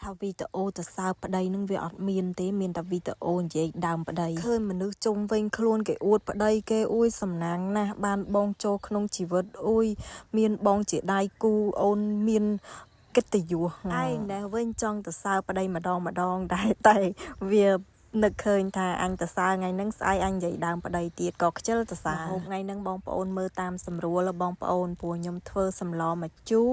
ថាវីដេអូទៅសើប្តីនឹងវាអត់មានទេមានតែវីដេអូនិយាយដើមប្តីឃើញមនុស្សជុំវិញខ្លួនគេអួតប្តីគេអួយសំណាងណាស់បានបងចូលក្នុងជីវិតអួយមានបងជាដៃគូអូនមានកិត្តិយសឯងនេះវិញចង់ទៅសើប្តីម្ដងម្ដងដែរតែវានឹកឃើញថាអញទៅសើថ្ងៃហ្នឹងស្អែកអញនិយាយដើមប្តីទៀតក៏ខ្ជិលទៅសើថ្ងៃហ្នឹងបងប្អូនមើលតាមសម្រួលបងប្អូនព្រោះខ្ញុំធ្វើសម្លម្ជូរ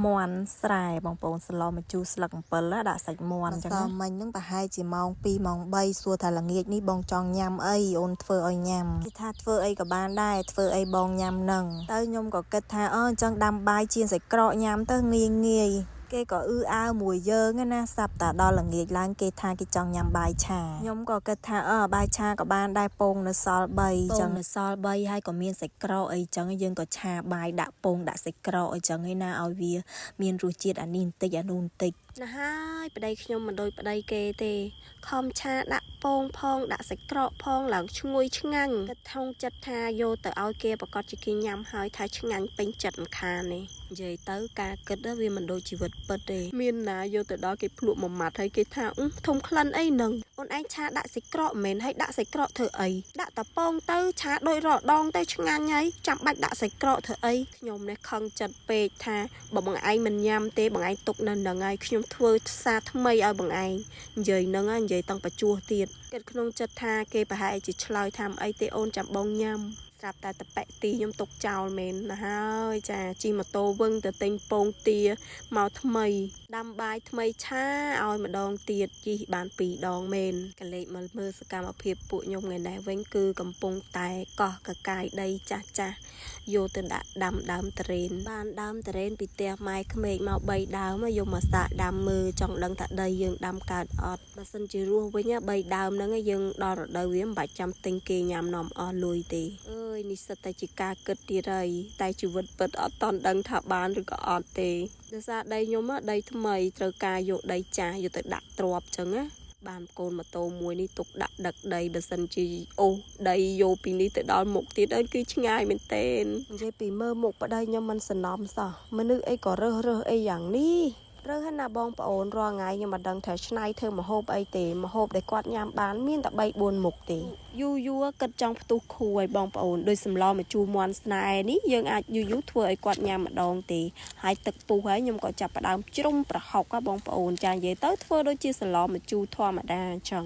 មាន់ស្រែបងប្អូនសម្លម្ជូរស្លឹកអំពិលដាក់សាច់មាន់អញ្ចឹងមិញហ្នឹងប្រហែលជាម៉ោង2ម៉ោង3សួរថាល្ងាចនេះបងចង់ញ៉ាំអីអូនធ្វើឲ្យញ៉ាំគេថាធ្វើអីក៏បានដែរធ្វើអីបងញ៉ាំហ្នឹងទៅខ្ញុំក៏គិតថាអឺអញ្ចឹងដាំបាយចៀនសាច់ក្រកញ៉ាំទៅងាយងាយគេក៏អឺអើមួយយើងណាសាប់តាដល់ល្ងាចឡើងគេថាគេចង់ញ៉ាំបាយឆាខ្ញុំក៏គិតថាអឺបាយឆាក៏បានដែរពងនៅសល់3អញ្ចឹងនៅសល់3ហើយក៏មានសាច់ក្រកអីចឹងយើងក៏ឆាបាយដាក់ពងដាក់សាច់ក្រកអីចឹងឯណាឲ្យវាមានរសជាតិអានេះបន្តិចអានោះបន្តិច ណាហើយប្តីខ្ញុំមិនដូចប្តីគេទេខំឆាដាក់ពងផងដាក់សាច់ក្រកផងឡើងឈ្ងុយឆ្ងាញ់គិតថងចិត្តថាយកទៅឲ្យគេប្រកាសជាគេញ៉ាំហើយថាឆ្ងាញ់ពេញចិត្តមិនខានទេនិយាយទៅការគិតវាមិនដូចជីវិតពិតទេមានណាយកទៅដល់គេភ្លក់មួយម៉ាត់ហើយគេថាអឺធំក្លិនអីនឹងអូនឯងឆាដាក់សាច់ក្រកមិនមែនហើយដាក់សាច់ក្រកធ្វើអីដាក់តពងទៅឆាដូចរដងទៅឆ្ងាញ់ហើយចាំបាច់ដាក់សាច់ក្រកធ្វើអីខ្ញុំនេះខឹងចិត្តពេកថាបើបងឯងមិនញ៉ាំទេបងឯងទុកនៅនឹងហើយខ្ញុំធ្វើសារថ្មីឲ្យបងឯងនិយាយនឹងនិយាយតាំងបញ្ជួសទៀតគិតក្នុងចិត្តថាគេប្រហែលជាឆ្លើយថាមិនអីទេអូនចាំបងញ៉ាំស្រាប់តែតប៉ិទីខ្ញុំទុកចោលមែនណាហើយចាជិះម៉ូតូវឹងទៅទិញពងទាមកថ្មីដាំបាយថ្មីឆាឲ្យម្ដងទៀតជិះបាន2ដងមែនកលេចមកមើលសកម្មភាពពួកខ្ញុំថ្ងៃនេះវិញគឺកំពុងតែកោះកកាយដីចាស់ចាស់យកទៅដាក់ដាំដើមតរេនបានដើមតរេនពីផ្ទះម៉ែក្មេកមក3ដើមយកមកសាកដាំមើលចង់ដឹងថាដីយើងដាំកើតអត់បើសិនជារស់វិញ3ដើមហ្នឹងយើងដល់រដូវវាមិនបាច់ចាំទិញគេញ៉ាំនាំអស់លុយទេអើយនេះសិតតែជាការគិតទៀតហើយតែជីវិតពិតអត់តន់ដឹងថាបានឬក៏អត់ទេដោយសារដីខ្ញុំដីថ្មីត្រូវការយកដីចាស់យកទៅដាក់ទ្របចឹងណាបានកូនម៉ូតូមួយនេះទុកដាក់ដឹកដីបើសិនជាអូសដីយកពីនេះទៅដល់មុខទៀតអើគឺឆ្ងាយមែនទែននិយាយពីមើលមុខប្តីខ្ញុំមិនសន្សំសោះមនុស្សអីក៏រើសរើសអីយ៉ាងនេះរើសណាបងប្អូនរាល់ថ្ងៃខ្ញុំមិនដឹងថាឆ្នៃធ្វើម្ហូបអីទេម្ហូបដែលគាត់ញ៉ាំបានមានតែ3 4មុខទេយូរយូរគិតចង់ផ្ទុះខួឲ្យបងប្អូនដោយសម្លម្ជូរមាន់ស្នេហ៍នេះយើងអាចយូរយូរធ្វើឲ្យគាត់ញ៉ាំម្ដងទេហើយទឹកពុះហើយខ្ញុំក៏ចាប់ផ្ដើមជ្រុំប្រហុកហ៎បងប្អូនចានិយាយទៅធ្វើដូចជាសម្លម្ជូរធម្មតាអញ្ចឹង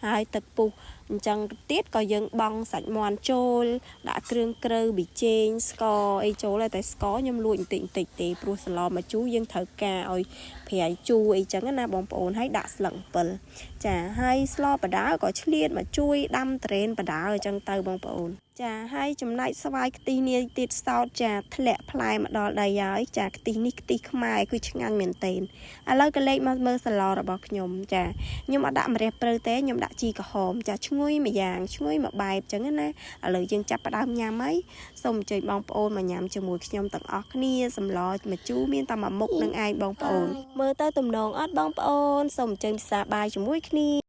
ហើយទឹកពុះអញ្ចឹងទៀតក៏យើងបង់សាច់មាន់ចូលដាក់គ្រឿងក្រៅប៊ីចេងស្ករអីចូលតែស្ករខ្ញុំលួចបន្តិចបន្តិចទេព្រោះសម្លម្ជូរយើងត្រូវការឲ្យប្រៃជូរអីចឹងណាបងប្អូនហើយដាក់ស្លឹកអំពិលចាហើយស្លបដាក៏ឆ្លៀតមកជួយដាំត្រេនបដាអញ្ចឹងទៅបងប្អូនចាហើយចំណែកស្វាយខ្ទិះនេះទៀតសោតចាធ្លាក់ផ្លែមកដល់ដីហើយចាខ្ទិះនេះខ្ទិះខ្មែរគឺឆ្ងាញ់មែនទែនឥឡូវក៏លេខមកមើលសាឡរបស់ខ្ញុំចាខ្ញុំអត់ដាក់ម្រះព្រៅទេខ្ញុំដាក់ជីក្រហមចាឈ្ងុយមួយយ៉ាងឈ្ងុយមួយបែបចឹងណាឥឡូវយើងចាប់ផ្ដើមញ៉ាំហើយសូមអញ្ជើញបងប្អូនមកញ៉ាំជាមួយខ្ញុំទាំងអស់គ្នាសម្លម្ជូរមានតែមួយមុខនឹងឯងបងប្អូនមើលទៅទំនងអត់បងប្អូនសូមអញ្ជើញពិសាបាយជាមួយគ្នា។